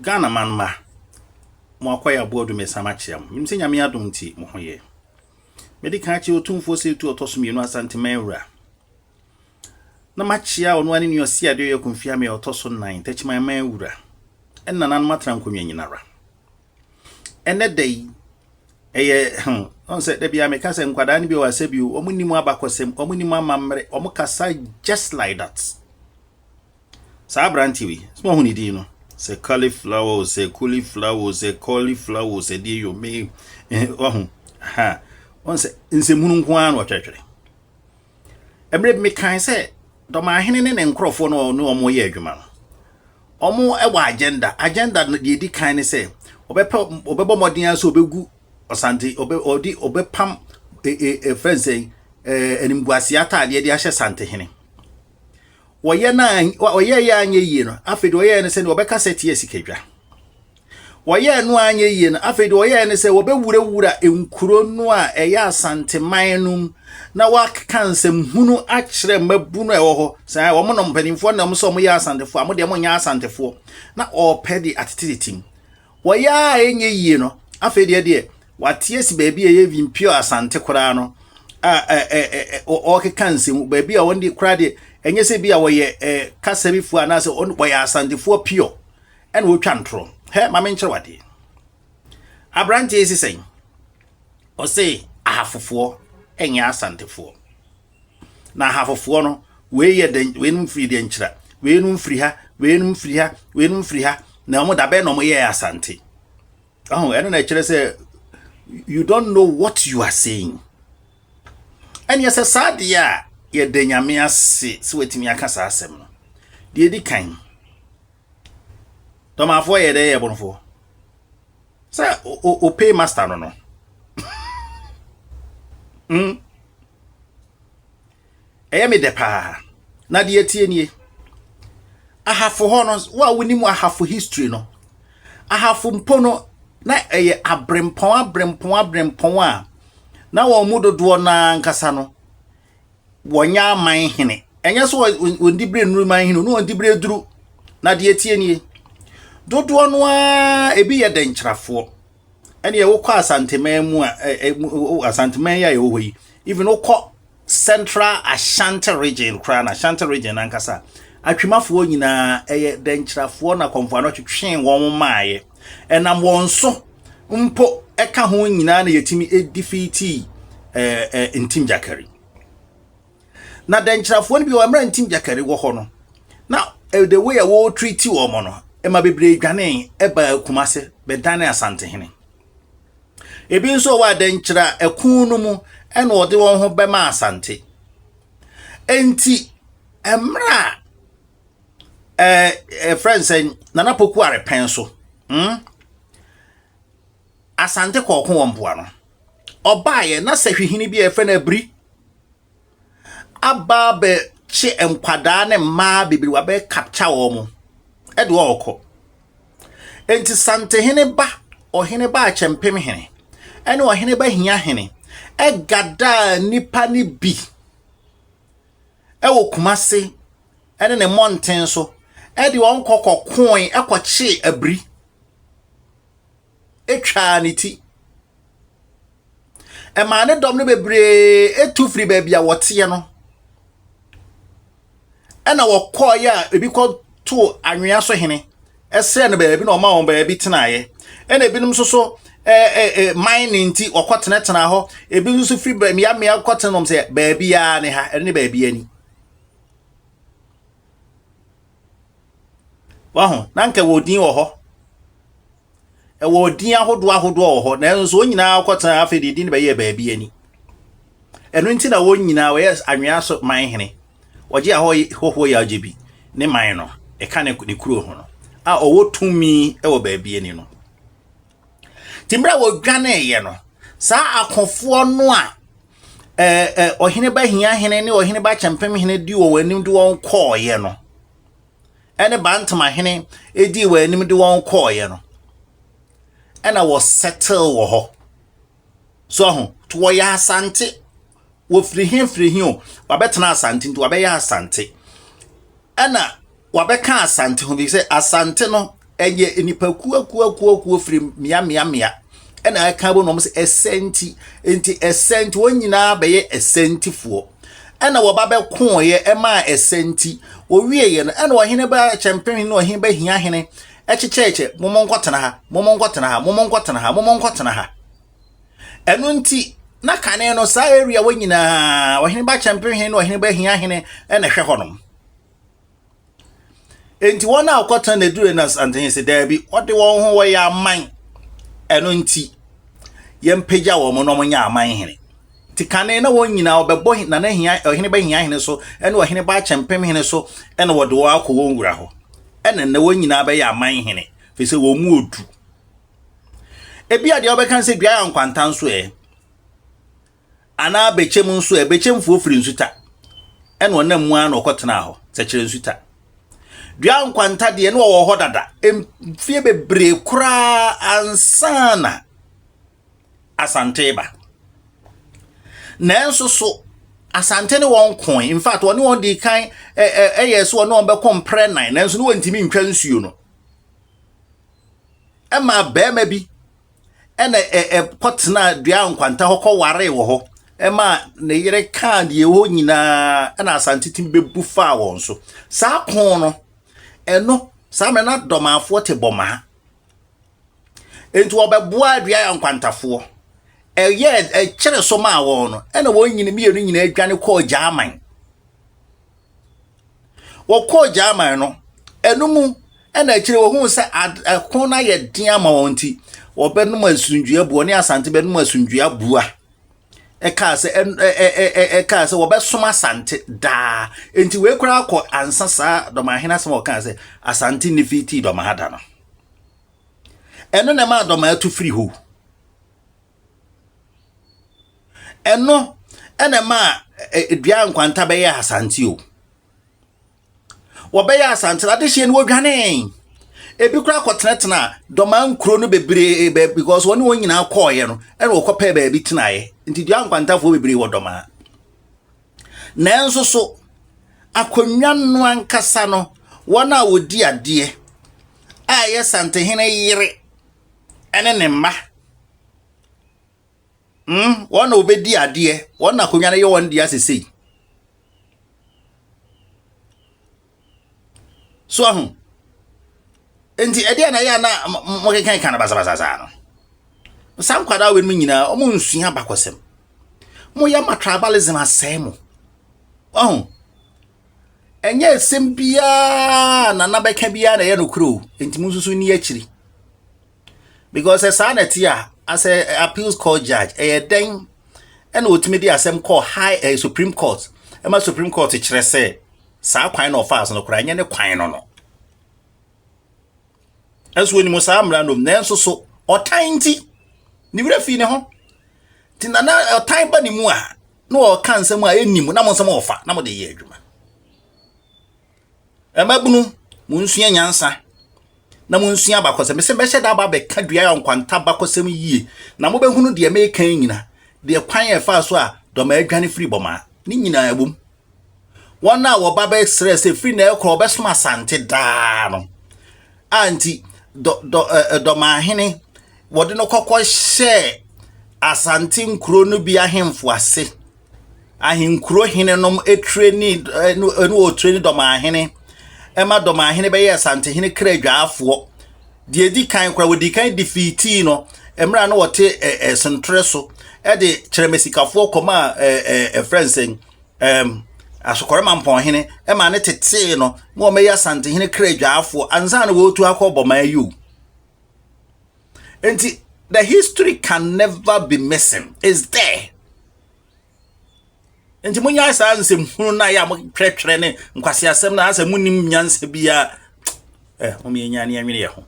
Ghana man mma, mo akɔ yɛ aboa du mesan makyea mo. Menim sɛ Nyame adom nti mo ho yɛ. Mede kan akyea Otumfoɔ Setu ɔtɔ so mmienu Asanteman wura. Na makyea ɔno ane nua Ɔsi Adeɛ ɔyɛ Kumfiame a ɔtɔ so nan Takyiman man wura. Ɛne nananom atena nkonnwa nyinara. Ɛnɛ da yi ɛyɛ hmm, ɔn sɛ da biara meka sɛ nkwadaa no bi wɔ asɛ bio, wɔn nim abakɔsɛm, wɔn nim amammerɛ, wɔn kasa just like that. Saa aberanteɛ wei, sɛ moahu ne din no, sɛ cauliflower o, sɛ cauliflower o, sɛ cauliflower o, sɛ deɛ yɛ me, wahu, ha, wɔn sɛ nsɛmhunu nko ara na ɔtwerɛtwerɛ. Mmerɛ bi mekan sɛ dɔmahene ne ne nkurɔfoɔ no ne wɔn yɛ adwuma no, wɔn wɔ agenda. Agenda no deɛ ɛdi kan ne sɛ ɔbɛpɛ ɔbɛbɔ mmɔden ara sɛ ɔbɛgu ɔsante ɔbɛ ɔde ɔbɛpam e e e fɛn sɛ ɛɛ animguaseɛ ataadeɛ de ahyɛ santehene. Wɔyɛ no a wɔyɛeɛ anyɛ yie no, afei deɛ wɔyɛɛ no sɛ deɛ wɔbɛka sɛ tia sikadwa. Wɔyɛɛ no anyɛ yie no, afei deɛ wɔyɛɛ no sɛ wɔbɛwurawura nkuro no a ɛyɛ Asanteman no mu na wɔakeka nsɛmhunu akyerɛ mmabunu a ɛwɔ hɔ sɛ wɔn nom mpanimfoɔ na wɔn sɛ wɔyɛ Asantefoɔ a mo deɛ monyɛ Asantefoɔ na wɔrepɛ de atetetete mu. Wɔyɛ a ɛnyɛ yie no, afei deɛ deɛ wate asi baabi a ɛyɛ even pure Asante koraa no a ɔrekeka nsɛm baabi a wɔn de koraa deɛ ɛnyɛ sɛ bi a wɔyɛ kasabifoɔ anaasɛ wɔyɛ Asantefoɔ pure ɛna wɔtwa ntorɔ. Hɛ, ma menkyerɛ wadeɛ. Aberanteɛ yi si sɛn? Ɔse ahafofoɔ ɛnyɛ Asantefoɔ. Na ahafofoɔ no, wei yɛ dɛn, weinom firi deɛ nkyira, weinom firi ha, weinom firi ha, weinom firi ha, na wɔn dabɛn na wɔn yɛɛ Asante. Ɔho, ɛno na ɛkyerɛ sɛ you don't know what you are saying. Ɛneɛ sɛ saa deɛ a yɛda Nyame ase sɛ watumi aka saa asɛm no. Deɛ ɛdi kan, dɔmafoɔ yɛ dɛ yɛ bɔnfoɔ. Sɛ o pay master no no. Ɛyɛ me dɛ paa. Na deɛ tie nie. Ahafo hɔ no, wo a wonim ahafo history no, ahafo mpo no, na ɛyɛ abrempɔn abrempɔn abrempɔn a na wɔn mu dodoɔ no ankasa no, wɔnyɛ aman hene. Ɛnyɛ so wɔn di bere nnuru man hene, no wɔn di bere duru. Na deɛ tie nie. Dodoɔ no ara ebi yɛ dɛnkyerɛfoɔ. Ɛne wokɔ Asanteman mu a, Asanteman yi a yɛwɔ hɔ yi, even wokɔ Central Ashanti region koraa na Ashanti region nankasa atwimafoɔ nyinaa ɛyɛ dɛnkyerɛfoɔ na kɔmfoɔ ano twetwee wɔn maaeɛ. Ɛnam wɔn so mpo ɛka ho nyinaa na yɛtumi defeatii Ntim Gyakari. Na dɛnkyerɛfoɔ no bi wɔ mmerɛ Ntim Gyakari wɔ hɔ no, na the way a wɔretreat wɔn no, ɛma bebree dwanee ɛbaa Kumase bɛdane Asantehene. Ebi nso wɔ adɛnkyerɛ a ɛko no mu ɛna ɔde wɔn ho bɛma Asante. Enti mmerɛ a ɛɛ ɛfrɛ nsɛn Nana Poku Arepɛn so, Asante kɔɔko wɔ mpoano. Ɔbaeɛ na sɛhwehene bi a yɛfrɛ no Abiri aba abɛkye nkwadaa ne mmaa bebree wabɛ capture wɔn ɛde wɔn kɔ. Enti Santehene ba ɔhene ba Akyɛmpem hene ɛne ɔhene ba Hia hene ɛgadaa nnipa no bi ɛwɔ Kumase ɛne ne mmɔnten so ɛde wɔn kɔ kɔkoe ɛkɔkyee Abiri etwaa ne ti. Ɛmaa ne dɔm no bebree etu firi baabi a wɔteɛ no ɛna wɔkɔɔeɛ a ebi kɔtoo anwea so hene ɛsrɛ no baabi na ɔma wɔn baabi tenaeɛ. Ɛna ebinom nso so ɛɛ ɛɛ man ne nti wɔkɔtenatena hɔ. Ebi nso firi mmea mmea kɔtena wɔn sɛ baabi ara ne ha, ɛne baabi ani. Waho, na nka wɔ din wɔ hɔ. Ɛwɔ din ahodoɔ ahodoɔ wɔ hɔ, nanso wɔn nyinaa kɔtena afei deɛ din bɛyɛ baabi ani. Ɛno nti na wɔn nyinaa wɔyɛ anwea so man hene. Wɔgye ahɔ hɔhoɔ yɛ agye bi ne man no, ɛka ne kuro ho no, a ɔwɔ tumi wɔ baabi ani no. Nti mmerɛ a wɔdwaneeɛ no, saa akofoɔ no a ɔhene ba Hia hene ne ɔhene ba Kyɛmpem hene di wɔn anim de wɔn kɔɔeɛ no, ɛne Bantama hene di wɔn anim de wɔn kɔɔeɛ no, ɛna wɔsettle wɔ hɔ. So aho, to wɔyɛ Asante, wɔfiri he firi he o, wabɛtena Asante nti wabɛyɛ Asante. Ɛna wabɛka Asante ho bi sɛ Asante no Ɛyɛ nnipakuo akuo akuo akuo firi mmea mmea mmea ɛna ɛka bɔ na wɔn sɛ ɛsɛ nti nti ɛsɛ nti wɔn nyinaa bɛyɛ ɛsɛ ntifoɔ. Ɛna wɔba bɛkoeɛ ɛmaa ɛsɛ nti wɔwieɛ no ɛna ɔhene ba kyɛmpem ne ɔhene ba hia hene ɛkyekyɛɛkyɛ momo nkɔtena ha momo nkɔtena ha momo nkɔtena ha momo nkɔtena ha. Ɛno nti na kane no saa area wɔ nyinaa ɔhene ba kyɛmpem hene ne ɔhene ba hia hene ɛna ɛhwɛ hɔnom. Enti wɔn a wɔkɔtena Nadure no Asantehene sɛ daabi, wɔde wɔn ho wɔyɛ aman. Ɛno nti, yɛmpagya wɔn na wɔnyɛ aman hene. Nti kane na wɔn nyinaa wɔbɛbɔ Nana Hia, ɔhene ba Hia hene so ne ɔhene ba Akyɛmpem hene so na wɔde wɔn akɔ wɔn wura hɔ. Ɛna nnɛ wɔn nyinaa bɛyɛ aman hene, firi sɛ wɔn mu odu. Ebi a deɛ wɔbɛka sɛ dua yɛ nkwanta nso ɛ. Anaa bɛkyɛm nso ɛ, bɛkyɛmfoɔ firi nsuta, ɛna ɔnam mu ara na ɔkɔtenaa hɔ, sɛkyerɛ nsuta. Dua nkwanta deɛ na ɔwɔ hɔ dada, mfie bebree koraa ansa na Asante ba. Nanso so Asante ne wɔn koe. In fact, wɔne wɔn dii kan ɛyɛ so wɔne wɔn bɛkɔ mprɛ nan, nanso ne wɔntumi ntwa nsuo no. Ɛma barima bi ɛna ɛkɔtenaa dua nkwanta hɔ kɔwaree wɔ hɔ ɛma ne yere kaa deɛ ɛwɔ nyinaa ɛna Asante tumi bɛbu faa wɔn so. Saa ko no, ɛno saa mmerɛ na dɔmaafoɔ te bɔmaa. Enti wɔbɛboa dua nkwantafoɔ. Ɛyɛ ɛkyere so maa wɔn no, ɛna wɔn nyina mmienu nyinaa dwane kɔɔ Gyaman. Wɔkɔɔ German no, ɛno mu ɛna akyire wɔhuu sɛ ɛko no ayɛ den ama wɔn nti, wɔbɛnom asundua bua, ne Asante bɛnom asundua bua. Ɛkaa sɛ ɛkaa sɛ wɔbɛsom Asante daa. Nti wei koraa kɔ ansa saa Dɔmahene asɛm a wɔkaa sɛ Asante ne fitii Dɔmaha da no. Ɛno na ɛmaa Dɔmaha tu firi hɔ. Ɛno na ɛmaa dua nkwanta bɛyɛɛ Asante o. Wɔbɛyɛ Asante no adehyeɛ no wɔdwanee. Ebi koraa kɔtenatena dɔmaa nkuro no bebree baabi because wɔne wɔn nyinaa kɔɔeɛ no ɛna wɔkɔpɛɛ baabi tenaeɛ. Nti dua nkwantafoɔ bebree wɔ dɔmaa. Nanso so akonnwa no ankasa no wɔn a wɔdi adeɛ a ɛyɛ Santehene yere ɛne ne mma Hmm, wɔn na wɔbɛdi adeɛ, wɔn na akonnwa no yɛ wɔn dea sesei. So ahu? Nti ɛdeɛ na ɛyɛ a na mokeka ka no basabasa saa no. Saa nkwadaa wei no nyinaa, wɔn nsua abakɔsɛm. Moyɛ ma tribalism asɛe mo. Ɔho? Ɛnyɛ asɛm biara nana bɛka biara na ɛyɛ nokorɛ o. Nti mo nso so nni akyiri. Because sɛ saa na ɛte a, as a appeals court judge, ɛyɛ dɛn ɛna otumi de asɛm kɔɔ high eh, supreme court ɛma supreme court kyerɛ sɛ saa kwan na ɔfaa so no koraa ɛnyɛ ne kwan no no. Ɛnso onim saa mmara no nanso so ɔtan nti ne werɛ fii ne ho. Nti na na ɔtan ba ne mu a na ɔka nsɛm a ɛnnim na mo nsɛm ɔfa na mo de yɛ adwuma. Mmabunu, monsua nyansa na monsua abakɔsɛm. Mese mɛhyɛ da aba abɛka dua a nkwanta abakɔsɛm yie, na mobɛhunu deɛ meka yi nyina, deɛ kwan a ɛfaa so a dɔmaa adwane firi bɔmaa, ne nyinaa ɛwom. Wɔn a wɔba bɛsrɛ sɛ firi na ɛkorɔ wɔbɛsom Asante daa no, a nti dɔ, dɔ, ɛ, dɔmaahene wɔde no kɔkɔ hyɛɛ Asante nkuro no bi ahemfo ase. Ahenkuro henenom tireni ne ɔtireni dɔmahene ɛma dɔmahene bɛyɛɛ Asantehene kra dwaafoɔ. Deɛ ɛdi kan koraa wɔdi kan difiitii no mmerɛ a na wɔte ɛsentorɛ so ɛde kyerɛmɛsikafoɔ kɔmaa ɛfrɛ nsɛn ɛm asokɔrɔma mpɔnhene ɛma ne tetee no ma wɔbɛyɛ Asantehene kra dwaafoɔ ansa na wɔretu akɔ bɔmaa yi o. Nti the history can never be missing. It's there. Nti monyae saa nsɛm hunu no a yɛ a motwerɛtwerɛ ne nkwaseasɛm no asɛ monim nyansa biara. Eh, mom yɛnya ne yɛnwene yɛ ho.